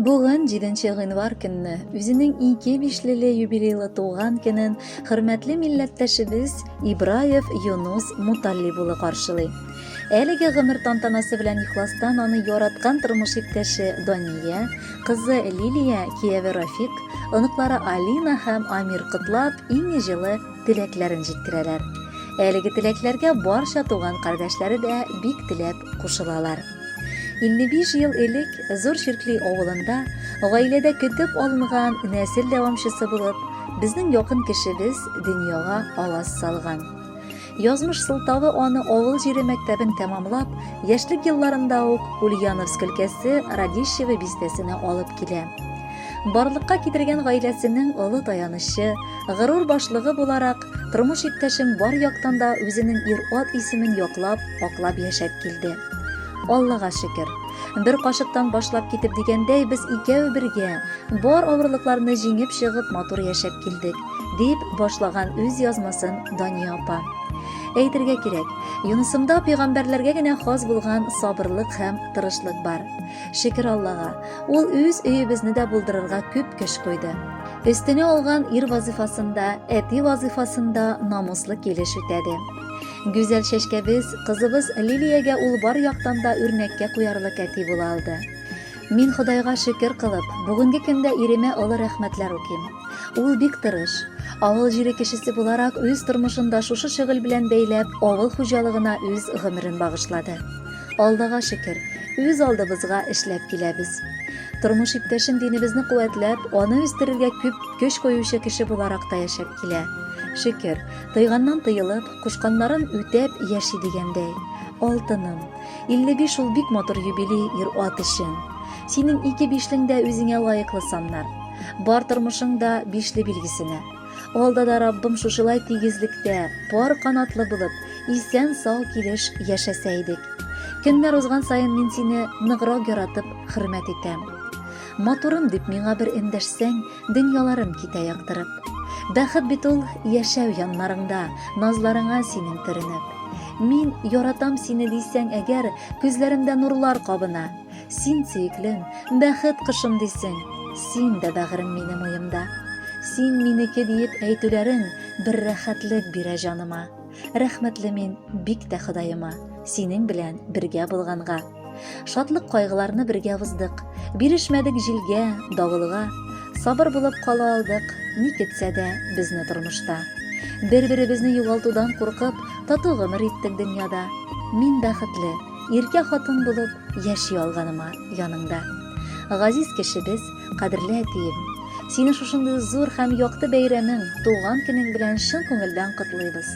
Бүген, 7 гыйнвар көнне, үзенең ике бишлеле юбилейлы туган көнен хөрмәтле милләттәшебез Ибраев Юнус Муталлиб улы каршылый. Әлеге гомер тантанасы белән ихластан аны яраткан тормыш иптәше Дания, кызы Лилия, кияве Рафик, оныклары Алина һәм Амир котлап, иң җылы теләкләрен җиткерәләр. Әлеге теләкләргә барча туган кардәшләре дә бик теләп кушылалар. 55 ел элек Зур Чиркли авылында гаиләдә көтеп алынган нәсел дәвамчысы булып, безнең якын кешебез дөньяга аваз салган. Язмыш сылтавы аны авыл җире мәктәбен тәмамлап, яшьлек елларында ук Ульяновск өлкәсе Радищево бистәсенә алып килә. Барлыкка китергән гаиләсенең олы таянычы, горур башлыгы буларак, тормыш иптәшем бар яктан да үзенең ир-ат исемен яклап, аклап яшәп килде. Аллага шөкер, бер кашыктан башлап китеп дигәндәй, без икәү бергә, бар авырлыкларны җиңеп чыгып, матур яшәп килдек, дип башлаган үз язмасын Дания апа. Әйтергә кирәк, Юнысымда пәйгамбәрләргә генә хас булган сабырлык һәм тырышлык бар. Шөкер Аллага, ул үз өебезне дә булдырырга күп көч куйды. Өстенә алган ир вазыйфасын да, әти вазыйфасын да намуслы килеш үтәде. Гүзәл чәчкәбез, кызыбыз Лилиягә ул бар яктан да үрнәккә куярлык әти була алды. Мин Ходайга шөкер кылып, бүгенге көндә иремә олы рәхмәтләр укыйм. Ул бик тырыш. Авыл җире кешесе буларак, үз тормышын да шушы шөгыль белән бәйләп, авыл хуҗалыгына үз гомерен багышлады. Аллага шөкер, үз алдыбызга эшләп киләбез. Тормыш иптәшем динебезне куәтләп, аны үстерергә күп көч куючы кеше буларак та яшәп килә. Шөкер, тыйганнан тыелып, кушканнарын үтәп яши дигәндәй. Алтыным, 55 ул бик матур юбилей ир-ат өчен. Синең ике бишлең дә үзеңә лаеклы саннар. Бар тормышың да бишле билгесенә. Алда да Раббым шушылай тигезлектә, пар канатлы булып, исән-сау килеш яшәсә идек. Көннәр узган саен мин сине ныграк яратып, хөрмәт итәм. Матурым дип миңа бер эндәшсәң, дөньяларым китә яктырып. Бәхет бит ул яшәү яннарыңда, назларыңа синең төренеп. Мин яратам сине дисәң әгәр, күзләремдә нурлар кабына. Син, сөеклем, бәхет кошым дисең, син дә бәгырем минем уемда. Син минеке диеп әйтүләрең бер рәхәтлек бирә җаныма. Рәхмәтле мин бик тә Ходаема, синең белән бергә булганга. Шатлык кайгыларны бергә уздык, бирешмәдек җилгә, давылга. Сабыр булып кала алдык, ни көтсә дә безне тормышта. Бер-беребезне югалтудан куркып, тату гомер иттек дөньяда. Мин бәхетле, иркә хатын булып яши алганыма яныңда. Газиз кешебез, кадерле әтием, сине шушындый зур һәм якты бәйрәмең, туган көнең белән чын күңелдән котлыйбыз.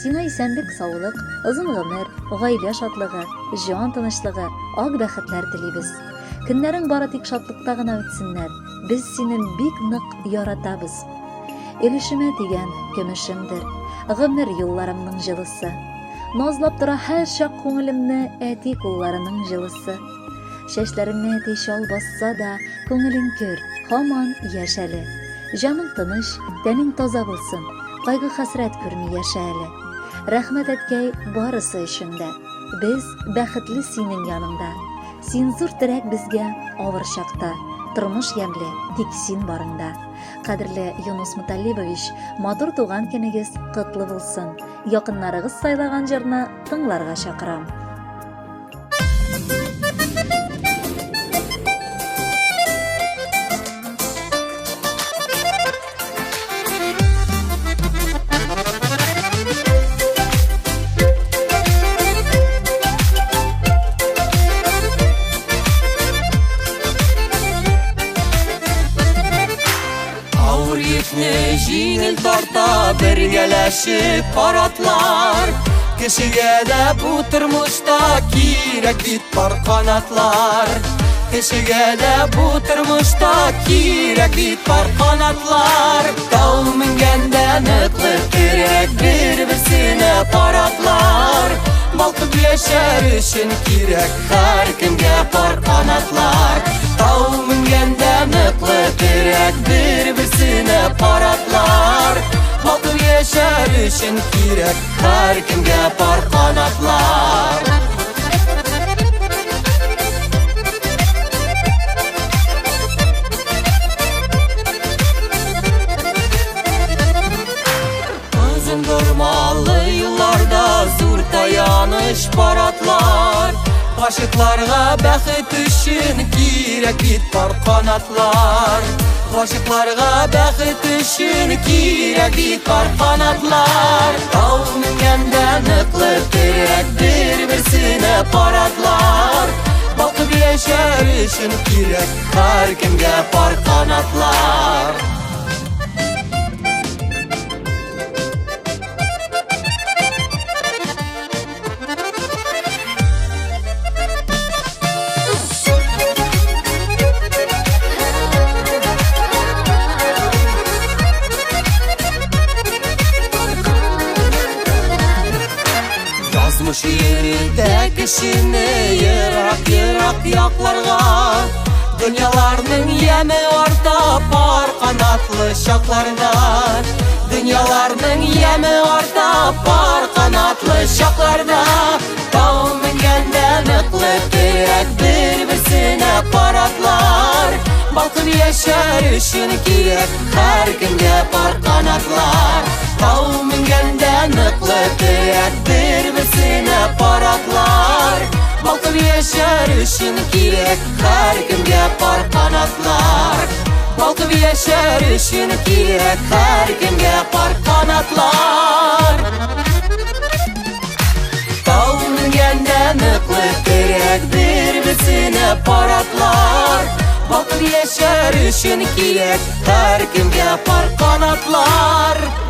Сиңа исәнлек-саулык, озын гомер, гаилә шатлыгы, җан тынычлыгы, ак бәхетләр телибез. Көннәрең бары тик шатлыкта гына үтсеннәр. Без сине бик нык яратабыз. Өлешемә тигән көмешемдер, гомер юлларымның җылысы. Назлап тора һәрчак күңелемне әти кулларының җылысы. Чәчләреңне әти чал басса да, күңелең көр, һаман яшь әле. Җаның тыныч, тәнең таза булсын, кайгы-хәсрәт күрми яшә әле. Рәхмәт, әткәй, барысы өчен дә. Без бәхетле синең яныңда. Син зур терәк безгә авыр чакта. Тормыш ямьле, тик син барыңда. Кадерле Юнус Муталлибович, матур туган көнегез котлы булсын. Якыннарыгыз сайлаган җырны тыңларга чакырам. Авыр йөкне җиңел тарта бергәләшеп паратлар. Кешегә дә бу тормышта кирәк бит пар канатлар. Кешегә дә бу тормышта кирәк бит пар канатлар. Тау менгәндә ныклы терәк бер-берсенә паратлар. Балкып яшәр өчен кирәк һәркемгә пар канатлар. Тау менгәндә ныклы терәк бер-берсенә паратлар. Балкып яшәр өчен кирәк һәркемгә пар канатлар. пар атлар. Гашыйкларга бәхет өчен кирәк бит пар канатлар. Гашыйкларга бәхет өчен кирәк бит пар канатлар. Тау менгәндә ныклы терәк бер-берсенә пар атлар. Балкып яшәр өчен кирәк һәркемгә пар канатлар. Язмыш йөртә кешене ерак-ерак якларга. Дөньяларның яме арта пар канатлы чакларда. Дөньяларның яме арта пар канатлы чакларда. Тау менгәндә ныклы терәк бер-берсенә пар атлар. Балкып яшәр өчен кирәк һәркемгә пар канатлар. Тау менгәндә ныклы терәк бер-берсенә пар атлар. Балкып яшәр өчен кирәк һәркемгә пар канатлар. Балкып яшәр өчен кирәк һәркемгә пар канатлар. Тау менгәндә ныклы терәк бер-берсенә пар атлар. Балкып яшәр өчен кирәк һәркемгә пар канатлар.